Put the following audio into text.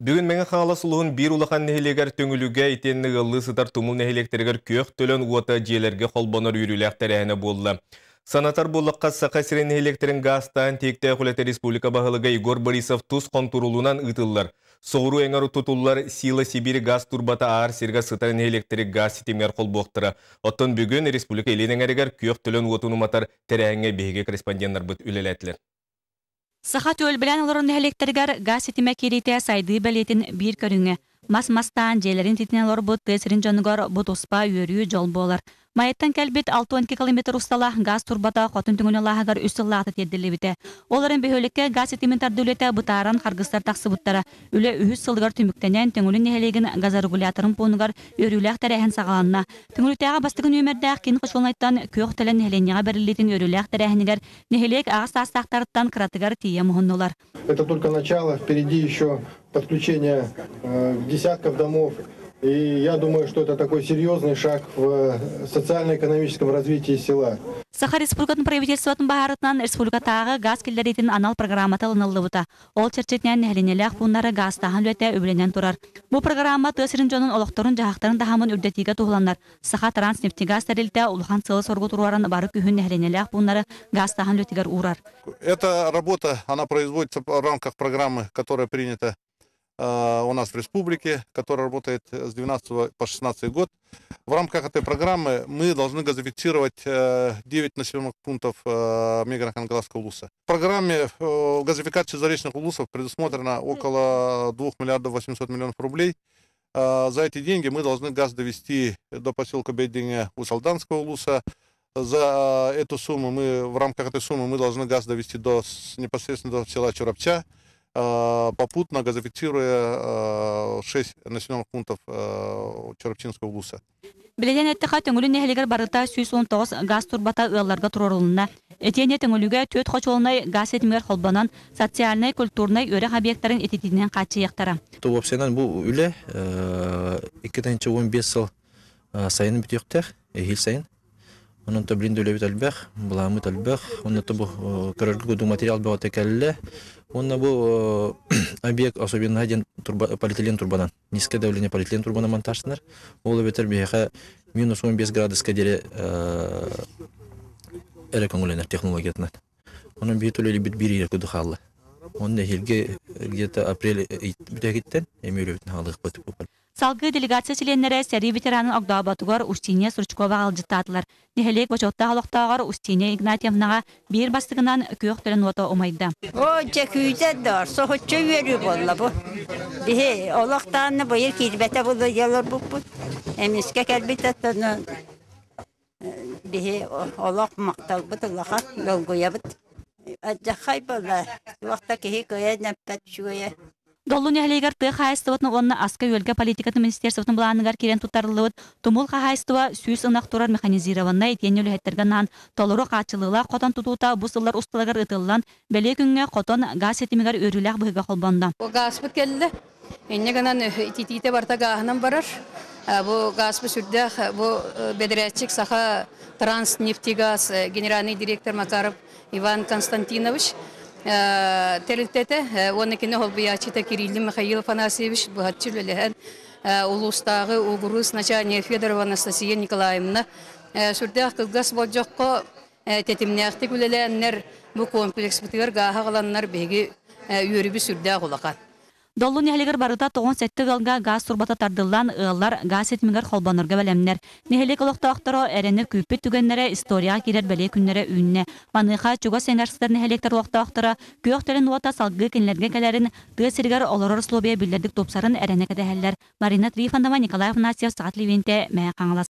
Бүгүн Мэҥэ Хаҥалас улууһун биир улахан нэһилиэгэр Төҥүлүгэ итиэннэ ыаллыы сытар Тумул нэһилиэктэригэр күөх төлөн уота дьиэлэргэ холбонор үөрүүлээх тэрээһинэ буолла. Санатар буоллахха, Саха сирин нэһилиэктэрин гаастаан тиэктээх үлэтэ республика баһылыга Егор Борисов тус хонтуруолунан ыытыллар. Соҕуруу эҥэр тутуллар Сила Сибирь гаас турбата аар сиргэ сытар нэһилиэктэри гаас ситимигэр холбуохтара. Оттон бүгүн республика илин эҥэригэр күөх төлөн уотун уматар тэрээһиҥҥэ биһиги корреспонденнарбыт үлэлээтилэр. Саха түөлбэлээн олорор нэһилиэктэригэр гаас ситимэ киириитэ сайдыы бэлиэтин биир көрүҥэ. Мас мастаан, дьиэлэрин ититинэн олорбут тыа сирин дьонугар бу туспа үөрүү, дьол буолар. Майаттан кэлбит 62 километр усталаах гаас турбата Хотун Түҥүн алааһыгар үс сыллааҕыта тиэрдиллибитэ. Ол эрэн бөһүөлэккэ гаас ситимин тардыы үлэтэ бытааран харгыстар тахсыбыттара. Үлэ үһүс сылыгар түмүктэнэн, Төҥүлү нэһилиэгин газорегуляторын пуунугар үөрүүлээх тэрээһин саҕаланна. Төҥүлүтээҕи бастакы нүөмэрдээх киин хочуолунайтан күөх төлөн нэһилиэнньэҕэ бэриллиитин үөрүүлээх тэрээһинигэр Нэһилиэк аҕа саастаахтарыттан кыратыгар тиийэ муһуннулар. Это только начало, впереди еще подключение десятков домов. И я думаю, что это такой серьезный шаг в социально-экономическом развитии села. Саха Республикатын правительствотын баһаарытынан республикатааҕы газ киллэриитин анал программата ылыныллыбыта. Ол чэрчитинэн нэһилиэнньэлээх пууннары гаастааһын үлэтэ үбүлэнэн турар. Бу программа тыа сирин дьонун олохторун-дьаһахтарын таһымын үрдэтиигэ туһуланар. Сахатранснефтегаз тэрилтэ улахан сыалы-соругу туруоран бары күһүн нэһилиэнньэлээх пууннары гаастааһын үлэтигэр уурар. Эта работа, она производится в рамках программы, которая принята у нас в республике, которая работает с 12 по 16 год. В рамках этой программы мы должны газифицировать 9 населенных пунктов Мегино-Хангаласского улуса. В программе газификации заречных улусов предусмотрено около 2 миллиардов 800 миллионов рублей. За эти деньги мы должны газ довести до поселка Бединя Усть-Алданского улуса. За эту сумму мы, в рамках этой суммы мы должны газ довести до, непосредственно до села Чурапча, попутно газифицируя 6 населенных пунктов Чурапчинского улуса. Билигин эттэххэ, Төҥүлү нэһилиэгэр барыта 119 газ турбата ыалларга туруорулунна. Итиэннэ Төҥүлүгэ түөрт хочуолунай газ ситимигэр холбонон, социальнай, культурнай үөрэх объектарын ититиинэн хааччыйыахтара. Уопсайынан бу үлэ 2015 сыл сайын бүтүөхтээх, эһиил сайын. Онон то билин да үлэбит элбэх, былааммыт элбэх. Онно то бу көрөргө курдук материал бөҕөтө кэллэ. Уонна бу объект особенноһа диэн турба, полиэтилен турбанан, низкое давление полиэтилен турбанан монтажтанар. Ол эбэтэр биһиэхэ минус 15 градуска диэри эрэ көҥүллэнэр технологиятынан. Онон биир төлөбүт биир иһэр курдук хаалла. Онно эһиилги где-то апрель бүтэһигиттэн эми үлэбитин хаалыахпыт. Салгыы делегация чилиэннэрэ сэрии ветеранын огдооботугар Устинья Стручкова ыалдьыттаатылар. Нэһилиэк бочуоттаах олохтооҕор Устинья Игнатьевнаҕа биир бастыгынан күөх төлөн уота умайда. Оо, дьэ күүтэр да, соһуччу үөрүү буолла бу. Биһи олохтоонно быйыл киирбэтэ буолуо диэн Эмискэ кэлбит оттон Биһи олох махталбыт улахан, долгуйабыт. Алдьархай буолла, туох да киһи кыайан эппэт үчүгэйэ. Доллу нэһилиэгэр тыа хаһаайыстыбатын уонна аска-үөлгэ политикатын министерствотын былааныгар киирэн туттарыллыбыт Тумул хаһаайыстыба 100 ынах турар механизированнай итиэннэ үлэһиттэргэ анаан толору хааччылыылаах хотон тутуута бу сыллар усталарыгар ыытыллан, бэлиэ күҥҥэ хотон гаас ситимигэр үөрүүлээх быһыыга холбонно. Гааспыт кэллэ. Инньэ гынан ититиитэ барыта гааһынан барар. Бу гааспы сүрдээх бу бэдэрээтчик Саха Транснефтегаз генеральный директор Макаров Иван Константинович тэрилтэтэ уонна кини холбуйааччыта Кириллин Михаил Афанасьевич быһаччы үлэлэһэн улуустааҕы угуруус начальнига Федорова Анастасия Николаевна сүрдээх кылгас болдьоххо тэтимнээхтик үлэлээннэр бу комплекспытыгар гааһы аҕаланнар биһиги үөрүүбүт сүрдээх улахан. Доллу нэһилиэгэр барыта 97 ыалга гаас турбата тардыллан, ыаллар гаас ситимигэр холбонорго бэлэмнэр. Нэһилиэк олохтоохторо эрэнэ күүппүт түгэннэрэ историяҕа киирэр бэлиэ күннэрэ үүннэ. Маныаха чугас эҥэр сытар нэһилиэктэр олохтоохторо күөх төлөн уота салгыы кинилэргэ кэлэрин, тыа сиригэр олорор условия биллэрдик тупсарын эрэнэ кэтэһэллэр. Марина Трифонова, Николай Афанасьев, Саха телевидениетэ, Мэҥэ Хаҥалас.